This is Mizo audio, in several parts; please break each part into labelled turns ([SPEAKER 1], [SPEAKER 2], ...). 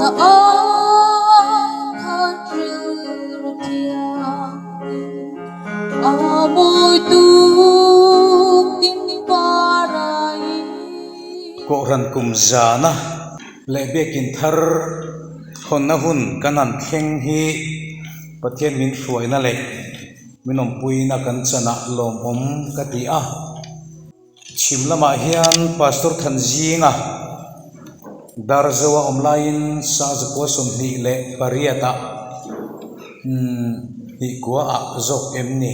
[SPEAKER 1] Na ai khan rilru thianghlim a mawi tuk ding parai.
[SPEAKER 2] Kohhran kum zana leh biakin thar hawnna hun kan han thleng hi Pathian min hruaina leh min awmpuina kan chanah lawmawm ka ti a. Chhim lamah hian Pastor Thanzinga Darzoa awm laiin Sazakua 28 ah hnih kua ah zawk em ni?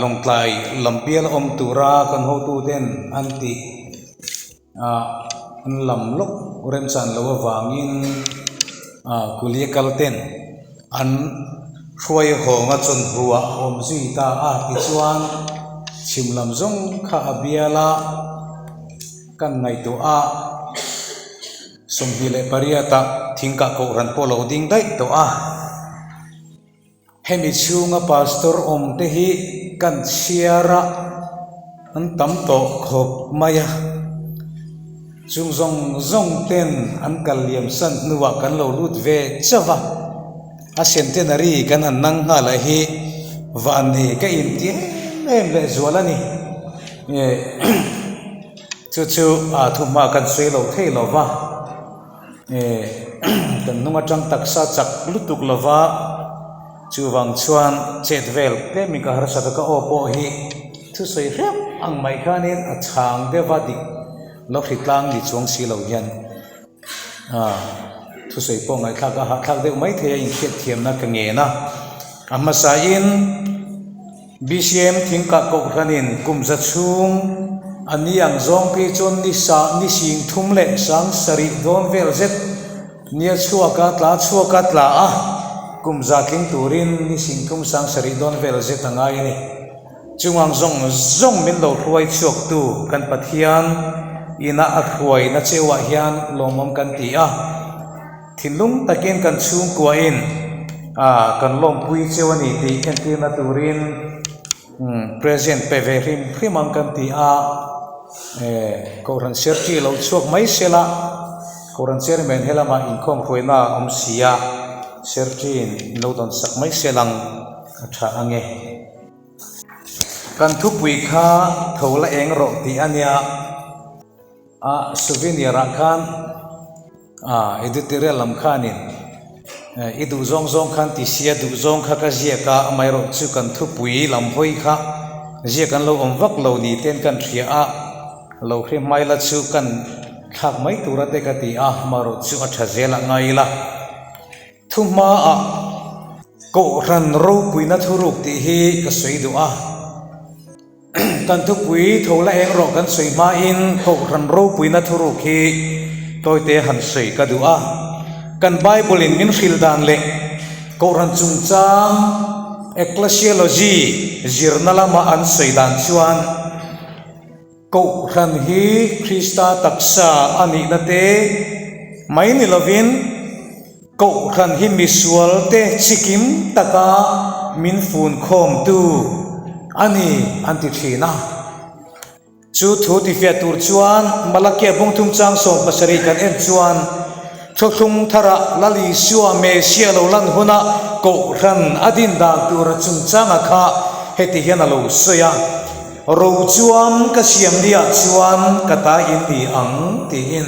[SPEAKER 2] Lawngtlai lam bial awm tura kan hotuten an tih an lam lawk remchan loh avangin kulia kal ten an hruai hawnga chawnhua a awm zui ta a tichuan chhim lam zawng kha a bial a kan ngaihtuah a 28 ah thingkah kohhran pawh lo ding daih tawh a. Hemi chhunga pastor awm te hi kan chhiar a, an tam tawh khawp mai a. Chung zawng zawng ten an kal liam san hnuah kan lo lut ve chauh a, a centenary kan han nang nghal ah hi vanni ka inti em em leh zual a ni. Chu chu a thuhma kan sawi lo thei lo va. Kan hnung atang taksa chak lutuk lova chuvang chuan chet vel tlemin ka harsat a ka aw pawh hi thusawi hrep ang mai khanin a chhang deuh a dik lo hri tlang ni chuang si lo hian thusawi pawh ngaihthlak a hahthlak deuh mai thei a inhriatthiamna ka ngen a a hmasain. BCM thingkah kohhranin kum za chhung a ni ang zawng phei chuan ni sa ni sing thum leh sang sarih dawn vel zet nia chhuaka tla chhuaka tla a, kum za tling turin ni sing thum sang sarih dawn vel zet a ngai a ni. Chung ang zawng zawng min lo hruai chhuaktu kan Pathian ina a hruaina cheuah hian lawmawm kan ti a. Thinlung takin kan chhungkuain kan lawmpui cheu a ni tih entirna turin present pe ve hrim hrim ang kan ti a, Kohhran Serchi lo chhuak mai sela, Kohhran Chairman helamah inkhawm hruaina a awm si a, Serchiin lo dawn sak mai selang a tha ange. Kan thupui kha tho la eng rawh tih a nia. A souvenir ah khan ah editorial lam khanin i duh zawng zawng khan ti sia duh zawng kha ka ziak a amaherawh chu kan thupui lam hawi kha ziak an lo awm vak lo ni ten kan hria a lo hre hmai la chu kan thlak mai tur a te ka ti a amaherawh chu a tha zel a ngai ila thu hmaah kohhran ropuina thuruk tih hi ka sawi duh a. Kan thupui tho la eng rawh kan sawi hmain Kohhran ropuina thuruk hi tawite han sawi ka duh a. Kan Bible in min hrilh dan leh Kohhran chungchang Ecclesiology zirna lama an sawi dan chuan Kohhran hi Krista taksa a nihna te mai ni lovin Kohhran hi misualte chikim taka min funkhawmtu a ni an ti thin a. Chu thu tifiah tur chuan Malakia bungthum chang 17 kan en chuan Thuthlung tharah Lal Isua Messiah lo lan huna Kohhran a din dan tura chungchanga kha heti hian a lo sawi a, Rochuam ka siam niah chuan ka ta in ni ang tiin.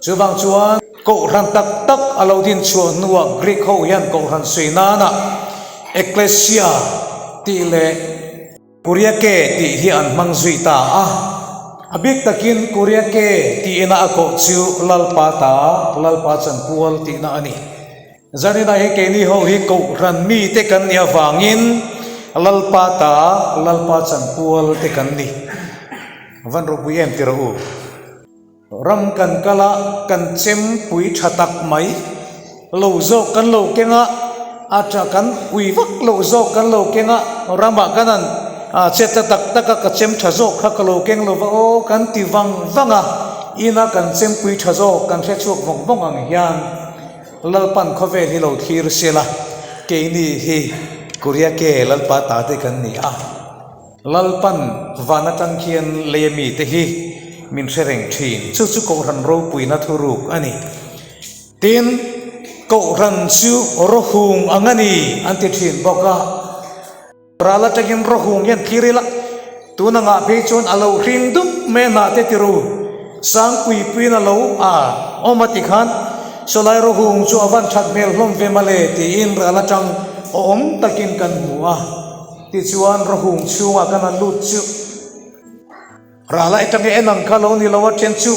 [SPEAKER 2] Chuvang chuan Kohhran tak tak a lo din chhuah hnuah Greek ho hian Kohhran sawi nana Ekklesia tih leh Kuriake tih hi an hmang zui ta a. A bik takin Kuriake tihna a koh chu Lalpa ta, Lalpa chanpual tihna a ni. Zaninah hi keini ho hi Kohhran mite kan nih avangin Lalpa ta, Lalpa chanpual te kan ni. Van ropui em ti rawh u. Ram kan kal a, kan chem pui tha tak mai. Lo zawk kan lo keng a, a tha kan ui vak lo zawk kan lo keng a, ramah kan han che ta tak tak a, ka chem tha zawk kha ka lo keng lo va aw kan ti vang vang a, ina kan chem pui tha zawk kan hre chhuak vawng vawng ang hian Lalpan khawvel hi lo thlir sela, keini hi Kuriake Lalpa ta te kan ni a. Lalpan van atang khian lei a mite hi min hre reng thin. Chu chu Kohhran ropuina thuruk a ni. Tin, Kohhran chu rawhung ang a ni an ti thin bawk a. Ral atangin rawhung hian thlir ila, tun angah phei chuan a lo hring dup mai a hnah te ti ru. Sangpuipuiin a lo a awm a ti khan, Sawlai rawhung chu a van that hmel hlawm ve male tiin ral atang awm takin kan hmu a. Tichuan rawhung chhungah kan han lut chu. Rala atanga en ang kha lo ni lo a then chu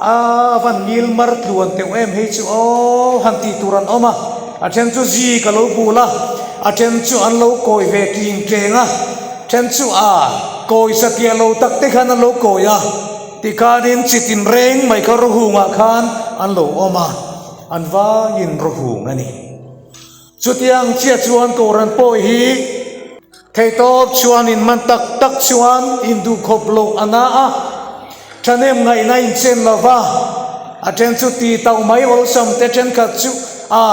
[SPEAKER 2] a van ngil mar tluan teuh em hei chu aw han tih tur an awm a, a then chu zi ka lo bul a, a then chu an lo kawi ve tling tleng a, then chu a kawi satliah lo tak te khan an lo kawi a, tikhanin chi tinreng mai kha rawhungah khan an lo awm a, an vaiin rawhung a ni. Chutiang chiah chuan Kohhran pawh hi theihtawp chuan in man tak tak chuan in duhkhawp loh a na a, thahnem ngaihna in chen lo va, a then chu ti tauh mai awlsam te thenkhat chu a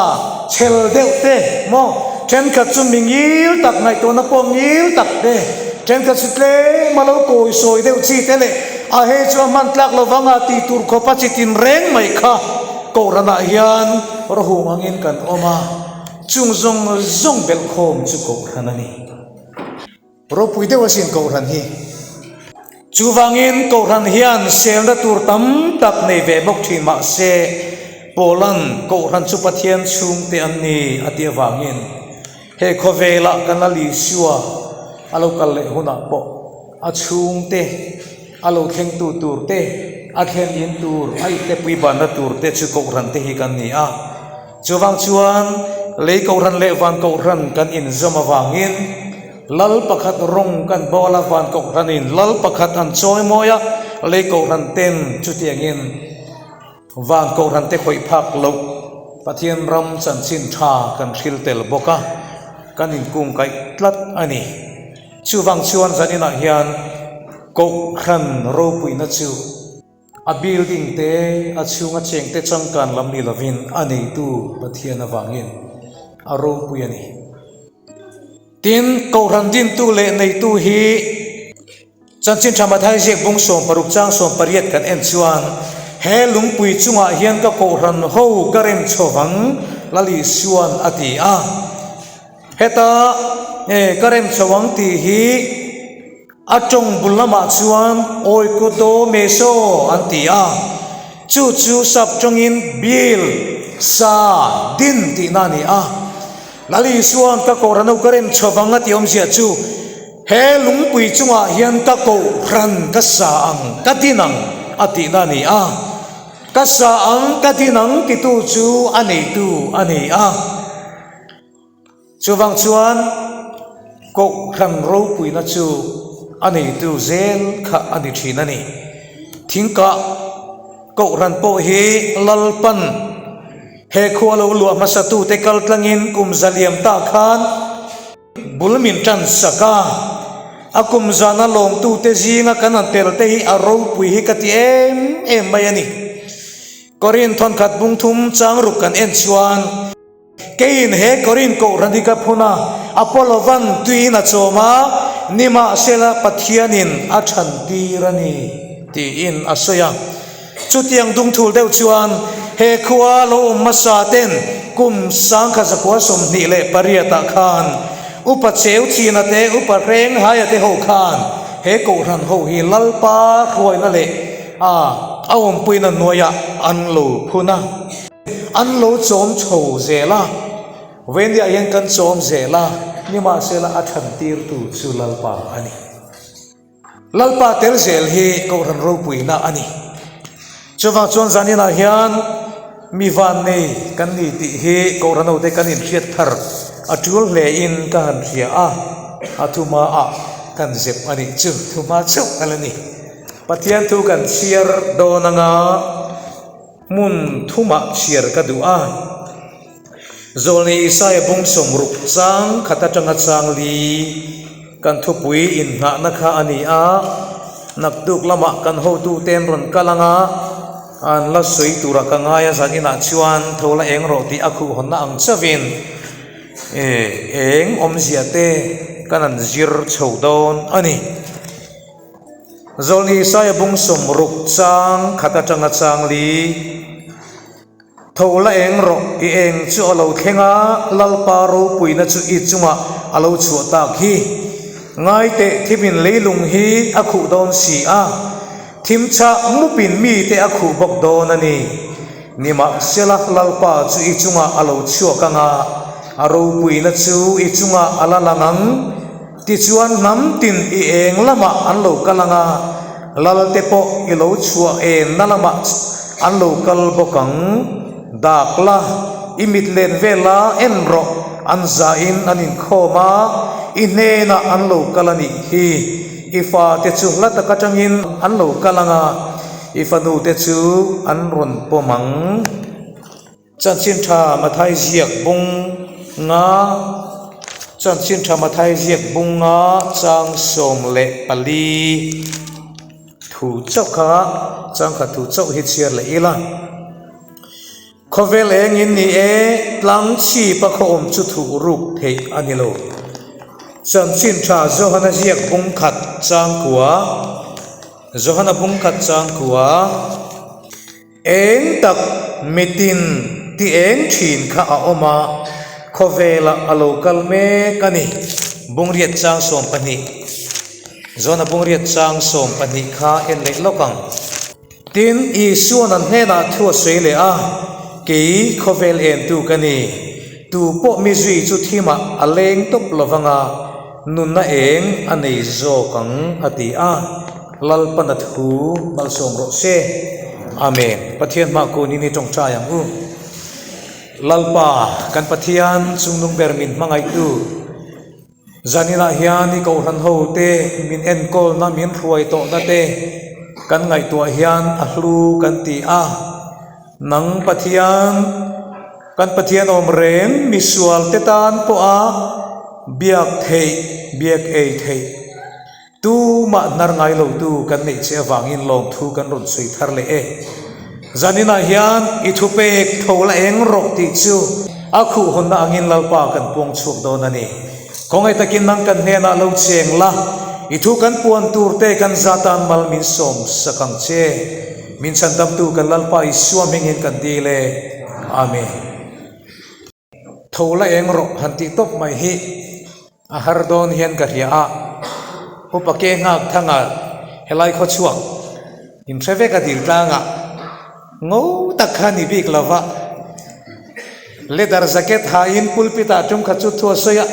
[SPEAKER 2] chhel deuh te maw, thenkhat chu mi ngil tak ngaihtuahna pawh ngil tak te, thenkhat chu tlem a lo kawi sawi deuh chi te leh a hei chu a hman tlak lo vanga tih tur khawpa chi tinreng mai kha. Kohhranah hian rawhung angin kan awm a, chung zawng zawng belhkhawm chu Kohhran a ni. Ropui deuh asin Kohhran hi. Chuvangin Kohhran hian selna tur tam tak nei ve bawk thin mah se, Paula'n Kohhran chu Pathian chhungte an ni a tih avangin he khawvelah kan la Isua a lo kal leh hunah pawh a chhungte, A lo thlengtu tur te, a thlen in tur, a ittepui banna tur te chu Kohhran te hi kan ni a. Chuvang chuan lei Kohhran leh van Kohhran kan inzawm avangin Lal pakhat rawng kan bawl a, van Kohhranin Lal pakhat an chawi mawi a, lei Kohhran ten chutiangin van Kohhran te khawih phak loh Pathian ram chanchin tha kan hril tel bawk a, kan inkungkaih tlat a ni. Chuvang chuan zaninah hian Kohhran ropuina chu a building te, a chhunga cheng te changkan lam ni lovin a neitu Pathian avangin a ropui a ni. Tin, Kohhran dintu leh neitu hi Chanchin Tha Mathai ziak bung 60 chang 18 kan en chuan he lungpui chungah hian ka Kohhran ho ka rem chho vang Lal Isuan a ti a. Heta ka rem chho ang tih hi a tawng bul lamah chuan Oikodomeso an ti a, chu chu sap tawngin bil, sa, din tihna a ni a. Lal Isuan ka Kohhran ho ka rem chho vang a tih awmzia chu he lungpui chungah hian ka Kohhran ka sa ang, ka din ang a tihna a ni a. Ka sa ang, ka din ang titu chu a neitu a ni a. Chuvang chuan Kohhran ropuina chu a neitu zel kha a ni thin a ni. Thingkah Kohhran pawh hi Lalpan he khua lo luah hmasatute kal tlangin kum zaliam ta khan bul min tan sak a, a kum zana lawmtute zinga kan han tel te hi a ropui hi ka ti em em mai a ni. Korin thawnkhat bungthum changruk kan en chuan. Keiin he Korin Kohhran hi ka phun a, Apollo-van tuiin a chawm a, nimahsela Pathianin a chhantir a ni, tiin a sawi a. Chutiang dungthul deuh chuan he khua lo awm hmasa ten kum 1928 ah khan Upa Cheu China te, Upa Hreng Haia te ho khan he Kohhran ho hi Lalpa hruaina leh a awmpuina hnuaiah an lo phun a. An lo chawm chho zel a, Veniah hian kan chawm zel a, nimahsela a thantirtu chu Lalpa a ni. Lalpa tel zel hi Kohhran ropuina a ni. Chuvang chuan zaninah hian mi vannei kan ni tih hi Kohhran hote kan inhriat thar a tul hlein ka han hria a, a thuhmaah kan zep a nih chu, thuhma chauh a la ni. Pathian thu kan chhiar dawn anga. Hmun thumah chhiar ka duh a. Zawlni Isaia bung 60 chang khat atanga chang li kan thupui inngahna kha a ni a, naktuk lamah kan hotuten rawn kal anga an la sawi tura ka ngai a, zan inah chuan tho la eng rawh tih a khuhhawnna ang chauhin eng awmzia te kan han zir chho dawn a ni. Zawlni Isaia bung 60 chang khat atanga chang li. Tho la eng rawh, i eng chu a lo thleng a, Lalpa ropuina chu i chungah a lo chhuah tak hi. Ngai teh, thimin leilung hi a khuh dawn si a, thim chah mupin mite a khuh bawk dawn a ni. Nimahsela, Lalpa chu i chungah a lo chhuak ang a, a ropuina chu i chungah a la lang ang. Tichuan hnam tin i eng lamah an lo kal ang a, Lalte pawh i lo chhuah enna lamah an lo kal bawk ang. Dak la, i mit len vel la, en rawh, an zahin an inkhawm a, i hnenah an lo kal a nih hi. I fate chu hla tak atangin an lo kal ang a, i fanute chu an rawn pawm ang. Chanchin tha Mathai ziak bung nga Chanchin tha Mathai ziak bung nga chang 14 thu chauh kha chang khat thu chauh hi chhiar leh ila. Khawvel engin ni e tlang chhip a khaw awm chu thuh ruk theih a ni lo. Chanchin tha Johana ziak bung khat chang kua Johana bung khat chang kua. Eng tak mitin ti eng thin kha a awm a, khawvelah a lo kal mek a ni. Bungriat chang 12 Zawna bungriat chang 12 kha en leh lawk ang. Tin, Isua'n an hnenah thu a sawi leh a, Kei khawvel entu ka ni, tu pawh mi zui chu thimah a leng tawp lo vang a, nunna eng a nei zawk ang, a ti a. Lalpana thu malsawm rawh se. Amen. Pathian hmah kunin i tawngtai ang u. Lalpa, kan Pathian chungnung ber min hmangaihtu, zaninah hian i kohhran ho te min enkawlna min hruai tawhna te kan ngaihtuah hian a hlu kan ti a. Nang Pathian, kan Pathian awm reng misual te tan pawha biak theih, biak ei theih. Tumah hnar ngai lotu kan neih che avangin lawmthu kan rawn sawi thar leh e. Zaninah hian i thupek tho la eng rawh tih chu a khuh hawnna angin Lalpa kan puang chhuak dawn a ni. Khawngaih takin nang kan hnenah lo cheng la, i thu kan puan tur te kan zatan mal min sawm sak ang che. Min chhandamtu kan Lalpa Isua hmingin kan dil e. Amen. Tho la eng rawh han tih tawp mai hi a har dawn hian ka hria a, upa ke nghak thanga helai khaw chhuak in hre vek a dil tlangah ngo tak kha ni bik lova leather jacket hain pulpit ah tum khat chu thu a sawi a.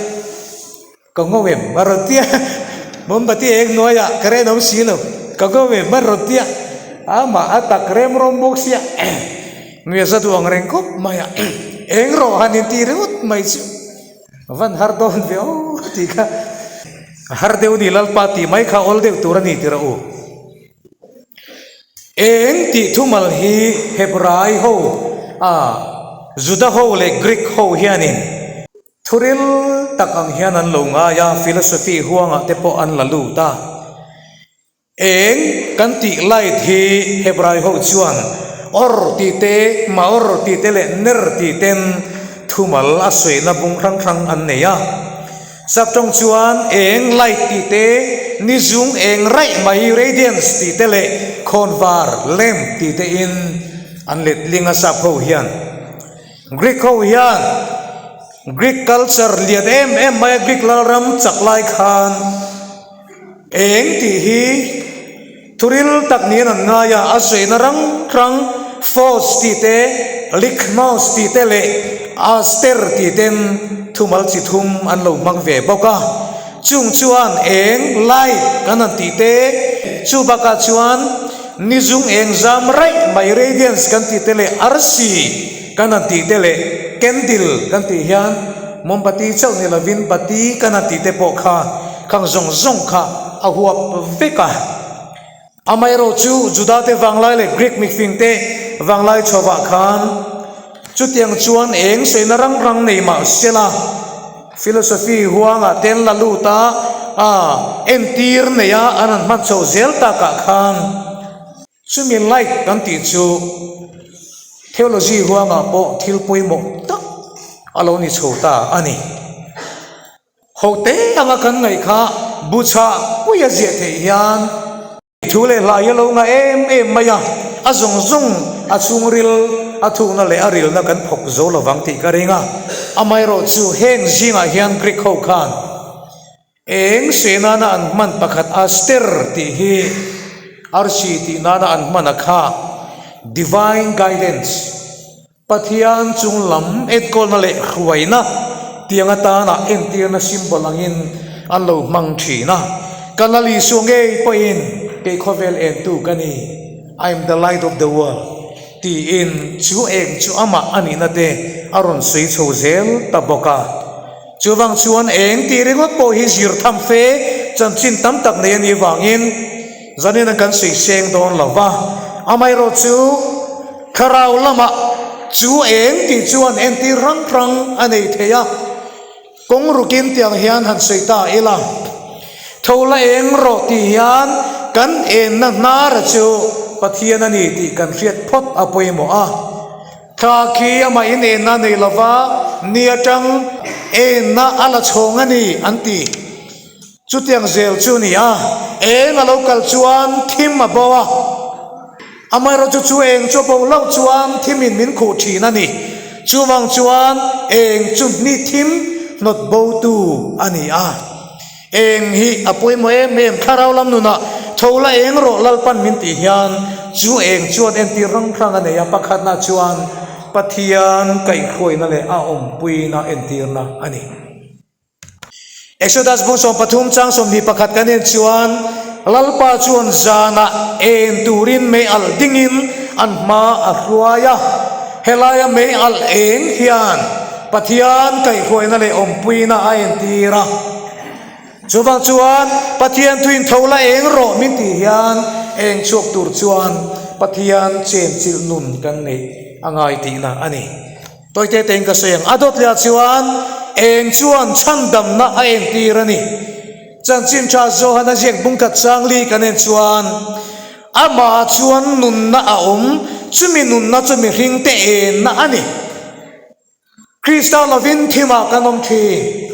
[SPEAKER 2] Ka ngo em a rawn tia, mombati eng hnuaiah ka ren awm si lo, ka ngo em a rawn tia, amah a tak rem rawm bawk sia, nuia za duh ang reng khawp mai a, eng rawh han inti ringawt mai chu van har dawn ve aw tih kha a har deuh ni Lalpa tih mai kha awl deuh tur a ni tih rawh u. Eng tih thumal hi Hebrai ho a Juda ho leh Greek ho hianin Thuril tak ang hian an lo ngai a, philosophy huangah te pawh an la lut a. Eng kan tih light hi Hebrai ho chuan or tih te, maor tih te leh ner tih ten thumal a sawina bung hrang hrang an nei a. Saptawng chuan eng light tih te, nizung eng raih mai radiance tih te leh khawnvar lamp tih te in an letling a sap ho hian. Greek ho hian Greek culture lian em em mai a Greek lalram chak lai khan eng tih hi thuril tak niin an ngai a, a sawina rang hrang Phos tih te, Lichnos tih te leh Aster tih ten thumal chi thum an lo hmang ve bawk a. Chung chuan eng, light, kan han tih te, chu bakah chuan nizung eng zam raih mai radiance kan tih te leh arsi kan han tih te leh candle kan tih hian mombati chauh ni lovin bati kan han tih te pawh kha khang zawng zawng kha a huap vek a. Amaherawh chu Juda te vanglai leh Greek mifing te vanglai chhovah khan chutiang chuan eng sawina rang rang nei mah sela philosophy huangah te an la lut a, a entir nei a an han hman chhoh zel takah khan chumi light kan tih chu theology huangah pawh thil pawimawh tak a lo ni chho ta a ni. Ho te anga kan ngaih kha bu chhah pui a ziah theih hian thu leh hla hi a lo ngah em em mai a, a zawng zawng a chhungril. a thukna leh a rilna kan phawk zo lovang tih ka ring a. Amaherawhchu heng zingah hian Greek ho khan eng se nana an hman pakhat aster tih hi arsi tih nana an hman a kha divine guidance, Pathian chung lam enkawlna leh hruaina tiang atana entirna symbol angin an lo hmang thin a. Ka Lal Isua ngei pawhin kei khawvel entu ka ni, I am the light of the world, tiin chu eng chu amah a nihna te a rawn sawi chho zel ta bawk a. Chuvang chuan eng tih ringawt pawh hi zir tham fe chanchin tam tak nei a nih vangin zanin an kan sawi seng dawn lo va, amaherawh chu, Thlarau lamah chu eng tih chuan entir hrang hrang a nei thei a, kawng rukin tiang hian han sawi ta ila, Tho la eng rawh tih hian kan enna hnara chu Pathian a ni tih kan hriat phawt a pawimawh a. Thla khi amah in enna nei lova ni atang enna a la chhawng a ni an ti. Chutiang zel chu ni a, eng a lo kal chuan thim a bo a, amaherawhchu chu eng chu a bo loh chuan thimin min khuh thin a ni. Chuvang chuan eng chu hni thim hnawt botu a ni a. Eng hi a pawimawh em em, thlarau lam nunah tho la eng rawh Lalpan min tih hian chu eng chuan entir hrang hrang a nei a, pakhatna chuan Pathian kaihhruaina leh a awmpuina entirna a ni. Exodus bung 13 chang 21 kan en chuan Lalpa chuan zanah en turin mei alh dingin an hma a hruai a, helaia mei alh eng hian Pathian kaihhruaina leh awmpuina a entir a. Chuvang chuan Pathian thuin tho la eng rawh min tih hian eng chhuak tur chuan Pathian chenchilh nun kan neih a ngai tihna a ni. Tawite tein ka sawi ang. A dawt leh ah chuan eng chuan chhandamna a entir a ni. Chanchin tha Johan a ziak bungkhat changli kan en chuan amah chuan nunna a awm, chumi nunna chu mihringte enna a ni. Krista lovin thimah kan awm thin.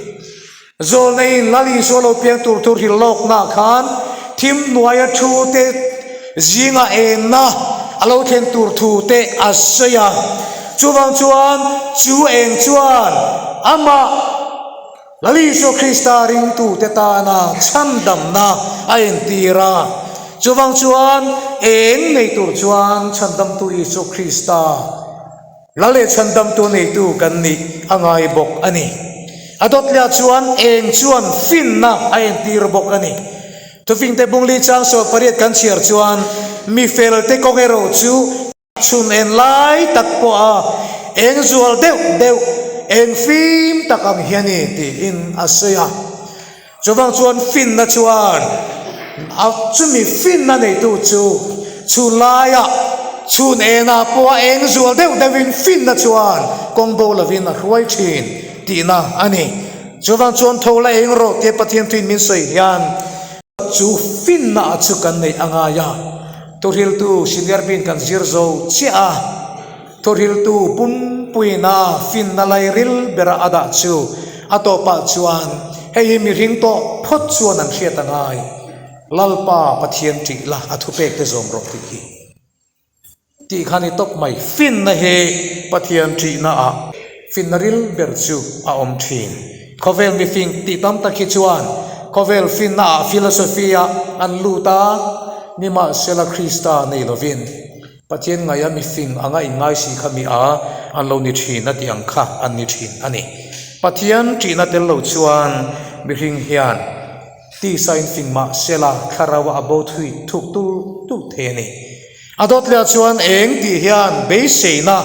[SPEAKER 2] Zawlneiin Lal Isua lo piang tur thu hrilh lawknaah khan thim hnuaia thu te zinga enna a lo thlen tur thu te a sawi a. Chuvang chuan chu eng chuan amah Lal Isua Krista ringtute tana chhandamna a entir a. Chuvang chuan eng nei tur chuan chhandamtu Isua Krista Lal leh chhandamtu neitu kan nih a ngai bawk a ni. A dawtliah chuan eng chuan finna a entir bawk a ni. Thufingte bungli chang 18 kan chhiar chuan mi felte kawng erawh chu chhun en lai tak pawha eng zual deuh deuh, eng fim tak ang hi a ni tiin a sawi a. Chuvang chuan finna chuan a chumi finna neitu chu chhun laiah chhun enah pawh a eng zual deuh deuhin finna chuan kawng bo lovin a hruai thin tihna a ni. Chuvang chuan tho la eng rawh tia Pathian thuin min sawi hian chu finna a chu kan neih a ngai a. Thuhriltu senior bin kan zir zo chiah a. Thuhriltu pumpuina finna lairil bera a dah chu a tawpah chuan hei hi mihring tawh phawt chuan an hriat a ngai, Lalpa Pathian ṭih la a thupek te zawm rawh tih hi. Tih kha ni tawp mai, finna hi Pathian ṭihna ah finna ril ber chu a awm ṭhin. Khawvel mifing tih tam tak hi chuan khawvel finna ah philosophy ah an lut a, nimahsela Krista nei lovin Pathian ngaia mifing anga inngai si kha mi a an lo ni thin a tih ang kha an ni thin a ni. Pathian ṭihna tel lo chuan mihring hian tisa in fing mah sela thlarau a bo thui thuk tulh tulh thei a ni. A dawt leh ah chuan eng tih hian beiseina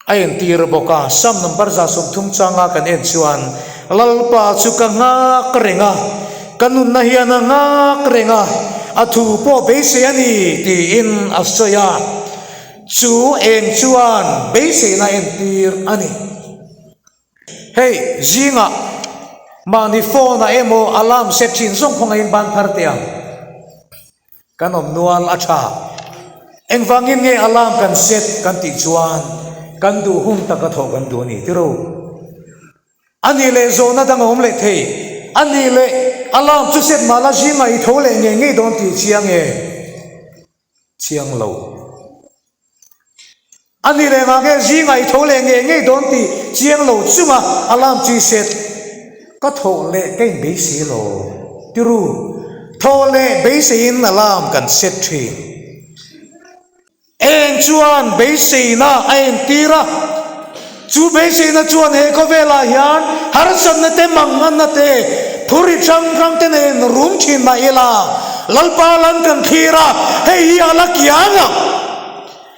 [SPEAKER 2] A entir bawk a, Sam number 130 changa kan en chuan, Lalpa chu ka nghak reng a, ka nunna hian a nghak reng a, a thu pawh beisei a ni, tiin a sawi a. Chu eng chuan beiseina entir a ni. Hei, zingah mahni phone-ah emaw alarm set thin zawng khawngaihin ban phar teh ang. Kan awm nual a tha. Engvangin nge alarm kan set kan tih chuan kan duh hun taka thawh kan duh a ni tiro. A nih leh zawhna dang a awm leh thei. A nih leh alarm chu set mah la zingah i tho leh ngei ngei dawn tih chiang e? Chiang lo. A ni leh ngah nge zingah i tho leh ngei ngei dawn tih chiang lo chunga alarm chi set ka thawh leh ka inbeisei lo tiru thawh leh beiseiin alarm kan set thin. Eng chuan beiseina a entir a, chu beiseina chuan he khawvelah hian harsatna te manganna te phurri hrang hrang te nen rum thin mah ila Lalpa lan kan thlir a, hei hi a la kiang ang.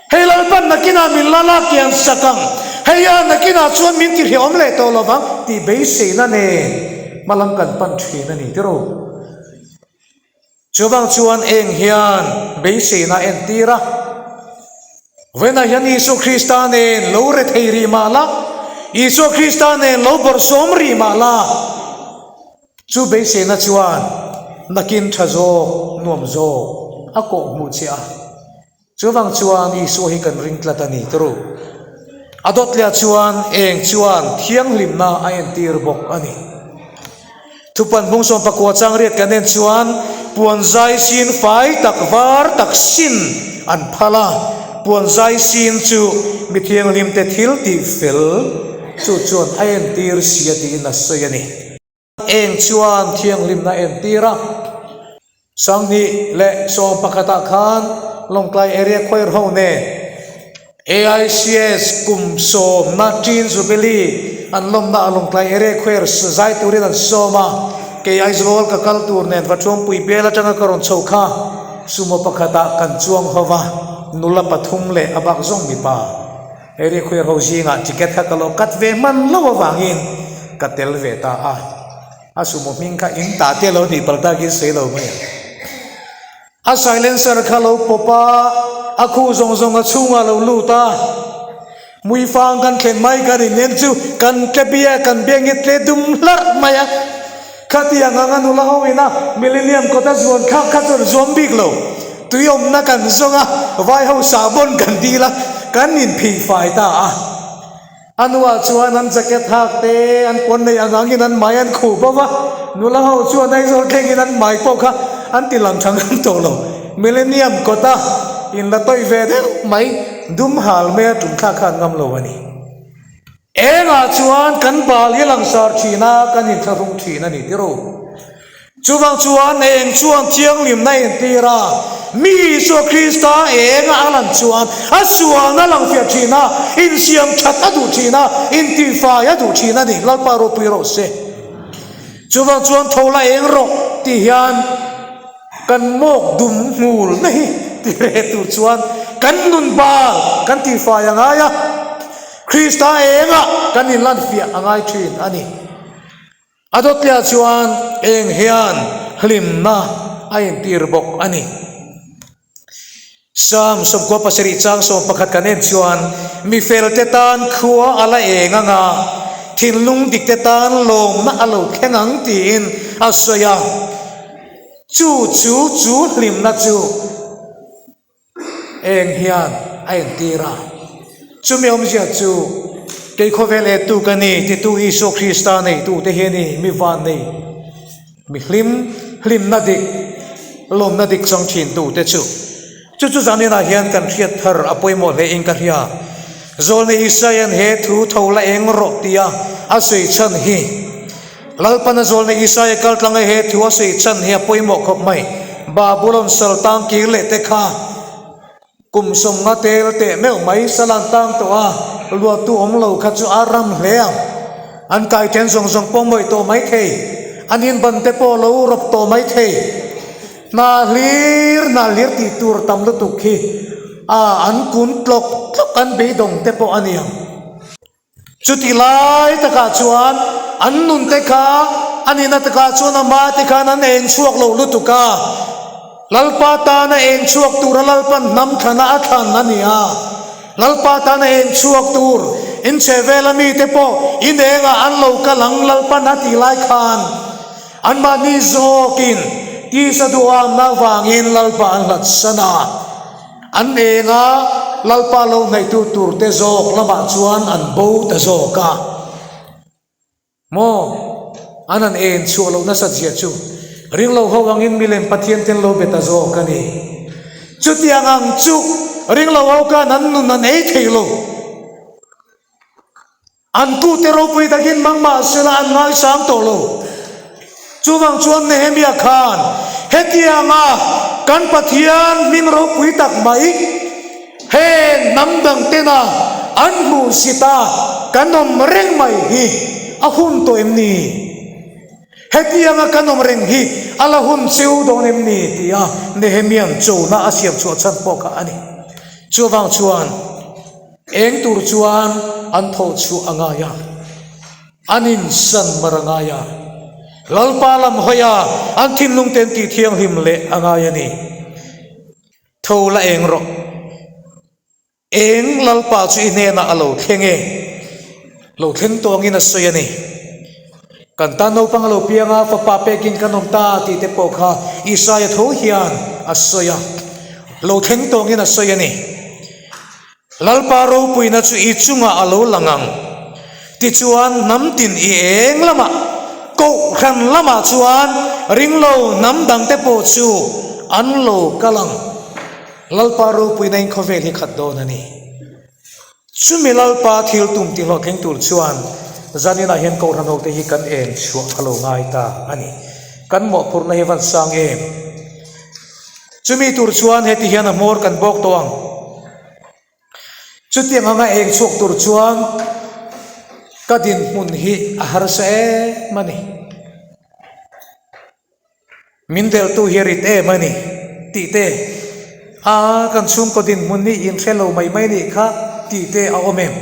[SPEAKER 2] Hei Lalpan nakinah min la lak kian sak ang, hei a nakinah chuan min tihrehawm leh tawh lovang tih beiseina nen hmalam kan pan thin a ni tiraw? Chuvang chuan eng hian beiseina a entir a, Vawiinah hian Isua Krista nen lo rethei rih mah la, Isua Krista nen lo bawrhsawm rih mah la, chu beiseina chuan nakin tha zawk, nuam zawk a kawhhmuh che a. Chuvang chuan Isua hi kan ring tlat a ni turu. A dawtliah chuan eng chuan thianghlimna a entir bawk a ni. Thupan hmung 14 chang riat kan en chuan puan zai sin fai tak var tak sin an phal a, puan zai sin chu mi thianghlimte thil tih fel chu chuan a entir sia tiin a sawi a ni. Eng chuan thianghlimna entir a, Sanghnih leh sawm pakhatah khan Lawngtlai Area Choir ho nen AICS kum sawmna Teen Jubilee an lawmna ah Lawngtlai Area Choir zai turin an sawm a, kei Aizawl ka kal tur nen Vathuampui bial atanga ka rawn chho kha sumo pakhatah kan chuang ho va, nula pathum leh a bak zawng mipa. Area Choir ho zingah ticket kha ka lo cut ve hman lo avangin ka tel ve ta a. A sumo hming kha in tah te lo nih palh takin sawi lo mai ang. A silencer kha lo pawp a, a khuh zawng zawng a chhungah lo lut a. Muifang kan thlen mai kan inen chu kan tle bia kan biang hi tle dum hlarh mai a. Khatiang anga nula ho ina Millennium kawta zuan thlak kha chuan zuam bik lo. Tui awmna kan zawng a, vai ho sahbawn kan dil a, kan inphih fai ta a. A nuah chuan an jacket hak te, an puan nei ang angin an mai an khuh bawk a, nula ho chuan Aizawl thlengin an mai pawh kha an ti lang tha ngam tawh lo. Millennium kawta in la tawih ve deuh mai, dum hal mai a tum thlak kha an ngam lo a ni. Engah chuan kan bal hi langsar thin a, kan inthlahrung thin a ni tiraw? Chuvang chuan eng chuan thianghlimna entir a, mi Isua Krista enga a lan chuan a sualna lang fiah thin a, insiam that a duh thin a, intihfai a duh thin a ni. Lalpa ropui rawh se. Chuvang chuan tho la eng rawh tih hian kan mawk dum hmul na hi ti reh tur chuan kan nun bal kan tihfai a ngai a, Krista enga kan inlan fiah a ngai thin a ni. A dawtliah chuan eng hian hlimna a intir bawk a ni. Psalm 97 chang 11 kan en chuan, Mi felte tan khua a la eng ang a, thinlung dikte tan lawmna a lo thleng ang tiin a sawi a. Chu chu chu hlimna chu. Eng hian a entir a, chumi awmzia chu kei khawvel ettu ka ni titu Isua Krista neitute hi a ni, mi vannei, mi hlim, hlimna dik, lawmna dik chang thintute chu. Chu chu zaninah hian kan hriat thar a pawimawh hle in ka hria. Zawlnei Isaia'n he thu tho la eng rawh tia a sawi chhan hi, Lalpana zawlna Isaia kal tlanga he thu a sawi chan hi a pawimawh khawp mai. Babulon sal tang kir leh te kha kum sawmnga tel teh meuh mai sal an tang tawh a, luahtu awm lo kha chu a ram hle ang. An kai then zawng zawng pawh mawih tawh mai thei, an inban te pawh lo rawp tawh mai thei. Hna hlir hna hlir tih tur tam lutuk hi a an kun tlawk tlawk an beidawng te pawh a ni ang. Chuti lai takah chuan an nunte kha a nihna takah chuan ama te khan an eng chhuak lo lutuk a, Lalpa tana eng chhuak tura Lalpan hnam thlana a thlan a ni a, Lalpa tana eng chhuak tur inchhe vela mite pawh inengah an lo kal ang Lalpan a tih lai khan anmahni zawkin tisa duhamna avangin Lalpa an hlatsan a. An enga Lalpa lo hnaihtu turte zawk lamah chuan an bo ta zawk a. Maw? An han en chhuah loh nasat zia chu ringlo ho angin milem Pathian ten lo be ta zawk a ni. Chutiang ang chu. ringlo ho khan an nun an ei thei lo. An tute ropui takin mang mah sela an ngaisang tawh lo. Chuvang chuan Nehemia khan hetianga kan Pathian hming ropui tak mai heng hnam dang tena an hmuh sita kan awm reng mai hi a hun tawh em ni? Hetianga kan awm reng hi a la hun cheu dawn em ni? tia Nehemia'n chona a siam chhuah chhan pawh kha a ni. Chuvang chuan. Eng tur chuan an thawh chhuah a ngai a, an insan mar a ngai a, Lalpa lam hawi a, an thinlung te an tih thianghlim leh a ngai a ni. Tho la eng rawh. Eng Lalpa chu i hnenah a lo thleng e. Lo thleng tawngin a sawi a ni. Kan tan naupang a lo piang a, fapa pekin kan awm ta tih te pawh kha Isaia tho hian a sawi a, lo thleng tawngin a sawi a ni. Lalpa ropuina chu i chungah a lo lang ang. Tichuan hnam tin i eng lamah, kohhran lamah chuan ringlo hnam dangte pawh chu an lo kal ang. Lalpa ropuina in khawvel hi khat dawn a ni. Chumi Lalpa thil tum ti hlawhtling tur chuan zaninah hian kohhran hote hi kan en chhuah a lo ngai ta a ni. Kan mawhphurhna hi van sang em? Chumi tur chuan heti hian a hmawr kan bawk tawh ang. Chutiang anga eng chhuak tur chuan ka dinhmun hi a harsa em a ni. Min delhtu hi a rit em a ni tih te, a kan chhungkaw dinhmun hi in hre lo mai mai nih kha tih te a awm em?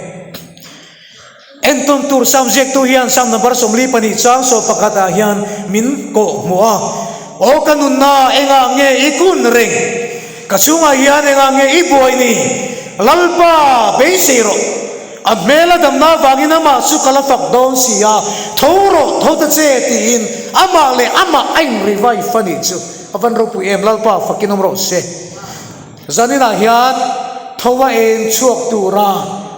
[SPEAKER 2] Entawn tur Sam ziaktu hian Sam number 42 chang 11 ah hian min kawh hmuh a, Aw ka nunna engah nge i kun reng? Ka chhungah hian engah nge i buai ni? Lalpa beisei rawh. A hmel a damna avangin amah chu ka la fak dawn si a, tho rawh, tho ta che tiin amah leh amah a in revive a nih chu a van ropui em, Lalpa fakin awm rawh se. Zaninah hian tho a eng chhuak tura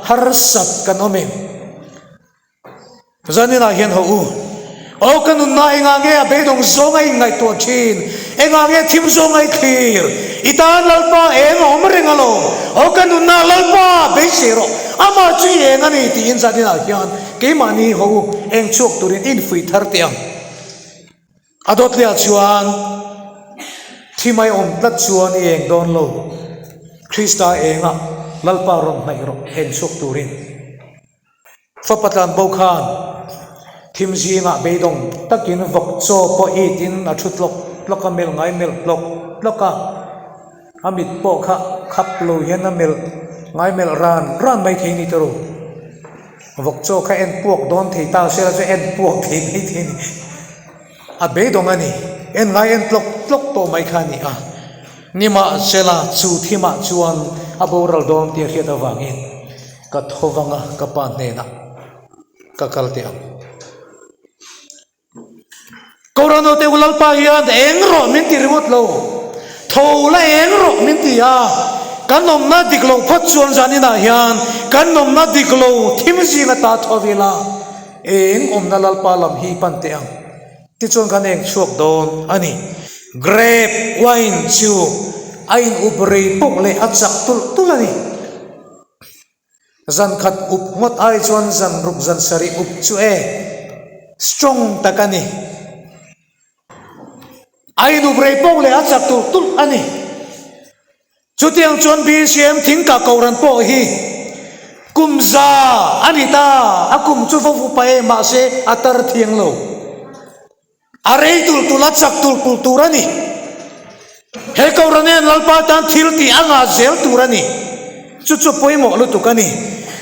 [SPEAKER 2] harsat kan awm em? Zaninah hian haw u. Aw ka nunna engah nge a beidawng zawng a inngaihtuah thin? Engah nge thim zawng a i thlir? I tan Lalpa eng a awm reng alawm. Aw ka nunna Lalpa beisei rawh. Amah chu i eng a ni tiin zaninah hian keimahni haw u eng chhuak turin i infuih thar teh ang. A dawtliah chuan thi mai awm tlat chuan i eng dawn lo. Krista engah Lalpa rawn hnaih rawh eng chhuak turin. Fapa tlanbo khan thim zingah beidawng takin vawk chaw pawh it in a thu tlawk tlawk a, melh ngai melh tlawk tlawk a, a mit pawh kha khap lo hian a melh ngai melh ran ran mai thei ni tawrh. Vawk chaw kha en puak dawn thei ta sela chu en puak thei mai thei a ni. A beidawng a ni, en ngai en tlawk tlawk tawh mai kha a ni a. Nimahsela chu thimah chuan a boral dawn tih a hriat avangin ka tho vang a, ka pa hnenah ka kal teh ang. Kohhran hote u Lalpa hian eng rawh min ti ringawt lo, tho la eng rawh min ti a, kan awmna dik lo phawt chuan zaninah hian kan awmna dik lo thim zing ata tho ila eng awmna Lalpa lam hi pan teh ang. Tichuan kan eng chhuak dawn a ni. Grape wine chu a in up rei pawh leh a chak tulh tulh a ni. Zan khat up ngawt ai chuan zan ruk zan sarih up chu e strong tak a ni. A in up rei pawh leh a chak tulh tulh a ni. Chutiang chuan BCM thingkah kohhran pawh hi kum za a ni ta, a kum chu va upa e mahse a tar thiang lo. A rei tulh tulh a chak tulh tulh tur a ni. He kohhran hian Lalpa tan thil tih a ngah zel tur a ni. Chu chu pawimawh lutuk a ni.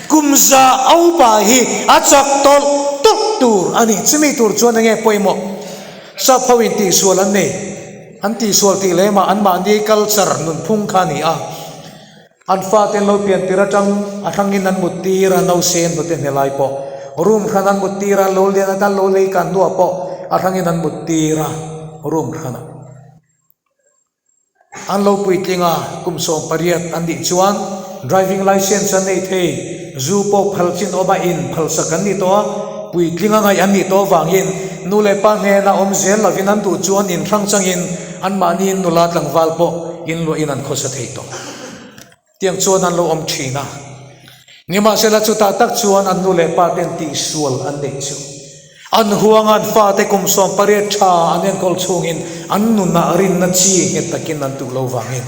[SPEAKER 2] Kum za a upa hi a chak tawlh tawlh tur a ni. Chumi tur chuan enge pawimawh? Sap ho in tihsual an nei. An tihsual tih lemah anmahni culture nunphung kha a ni a. An fate an lo pian tir atang a hrangin an mut tir a, nausen hnute hne lai pawh room hran an mut tir a, lo lian atan lo lei kan hnuah pawh a hrangin an mut tir a room hranah. An lo puitling a, kum 18 an nih chuan driving licence an nei thei, zu pawh phal chin awm a in phalsak an ni tawh a, puitling a ngaih an nih tawh avangin nu leh pa hnena awm zel lovin an duh chuan in hrang changin anmahni nula tlangval pawh inluahin an khawsa thei tawh. Tiang chuan an lo awm thin a. Nimahsela chutah tak chuan an nu leh pa ten tihsual an neih chu. An huanga an fate kum 18 tha an enkawl chhungin an nunah rinna chi nghet takin an tuh lo vangin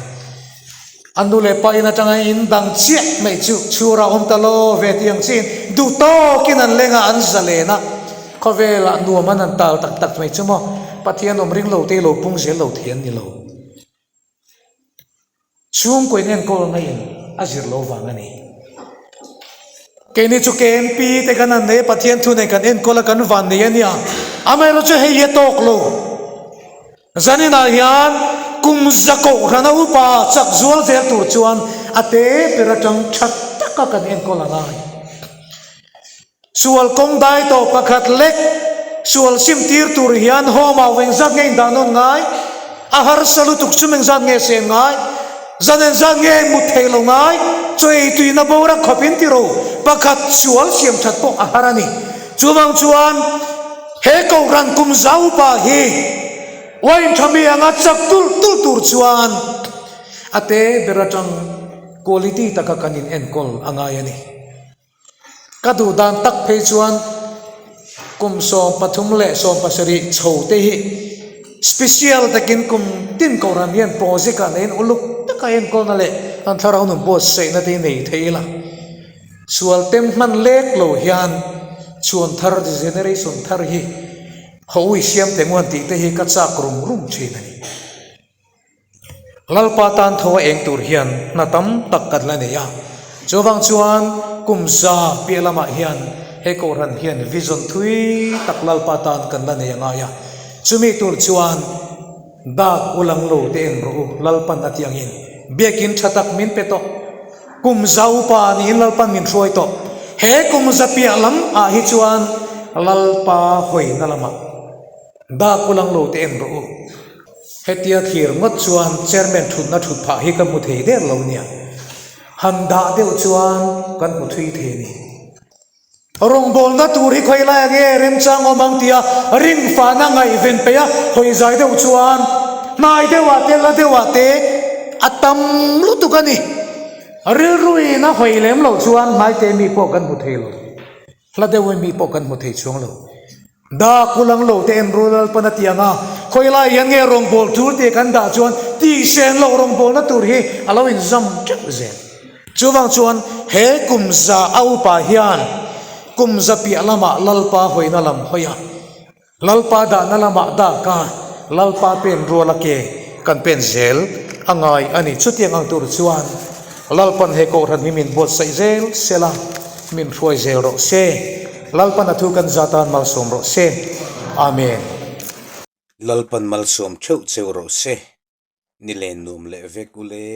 [SPEAKER 2] an nu leh pa in atanga in dang chiah mai chu chhura awm ta lo ve tih ang chiin duh tawkin an leng a, an zalen a, khawvelah nuam an han tal tak tak mai chu maw Pathian awm ring lo te lo pung zel lo thei an ni lo. Chhungkaw in enkawl ngaiin a zir lo vang a ni. Keini chu KMP te kan han nei a, Pathian thu nen kan enkawl a, kan van nei a nia. Amaherawhchu chu hei hi a tawk lo. Zaninah hian kum za kohhrana upa chak zual zel tur chuan a te ber atang tha taka kan enkawl a ngai. Sual kawng dai tawh pakhat lek sual sim tir tur hian home ah engzat nge indah nawn ngai? A harsa lutuk sum engzat nge sen ngai? Zan engzat nge mut theih lo ngai? Chaw ei tuina bawra khawp in ti ro pakhat sual siam that pawh a har a ni. Chuvang chuan he Kohhran kum zau pa hi wine tha mi anga chak tulh tulh tur chuan a te ber atang quality taka kan in enkawl a ngai a ni. Ka duh dan tak phei chuan kum 17 leh 17 chho te hi special takin kum tin kohhran hian project ah neiin uluk taka enkawlna leh an thlarau nun buatsaihna te hi nei thei ila. Sual tem hman lek lo hian chhuan thar generation thar hi hawi siam teh nguan tih te hi ka chak rum rum thin a ni. Lalpa tan tho a eng tur hian hna tam tak kan la nei a, chuvang chuan kum za piah lamah hian he Kohhran hian vision thui tak Lalpa tan kan la nei a ngai a, chumi tur chuan dak u lang lo te en rawh u, Lalpan a ti angin biakin tha tak min pe tawh, kum za upa niin Lalpan min hruai tawh, he kum za piah lam ah hi chuan Lalpa hawina lamah dak u lang lo te en rawh u. Hetia thlir ngawt chuan chairman thutna thut phah hi ka hmu thei der lo nia. Han dah deuh chuan kan hmu thui thei a ni. Rawngbawlna tur hi khawi lai ange remchang awm ang tia ringfana ngaihven peih a hawi zai deuh chuan hnai deuhah te la deuhah te a tam lutuk a ni. Rilruin a hawi lem loh chuan hmaite mi pawh kan hmu thei lo. Hla deuh mi pawh kan hmu thei chuang lo. Dak u lang lo te en ru Lalpan a ti ang a, khawi lai hian nge rawngbâwl ṭul tih kan dah chuan tihsen loh rawngbâwlna tur hi a lo inzam ṭeuh zel. Chuvang chuan he kum za a upa hian kum za piah lamah Lalpa hawina lam hawi a, Lalpa dahna lamah dak a, Lalpa pen rual a ke kan pen zel a ngai a ni. Chutiang ang tur chuan Lalpan he Kohhran hi min buatsaih zel sela, min hruai zel rawh se. Lalpan a thu kan za tan malsawm rawh se. Amen.
[SPEAKER 3] Lalpan malsawm theuh cheu rawh se. Ni len nuam leh vek u le.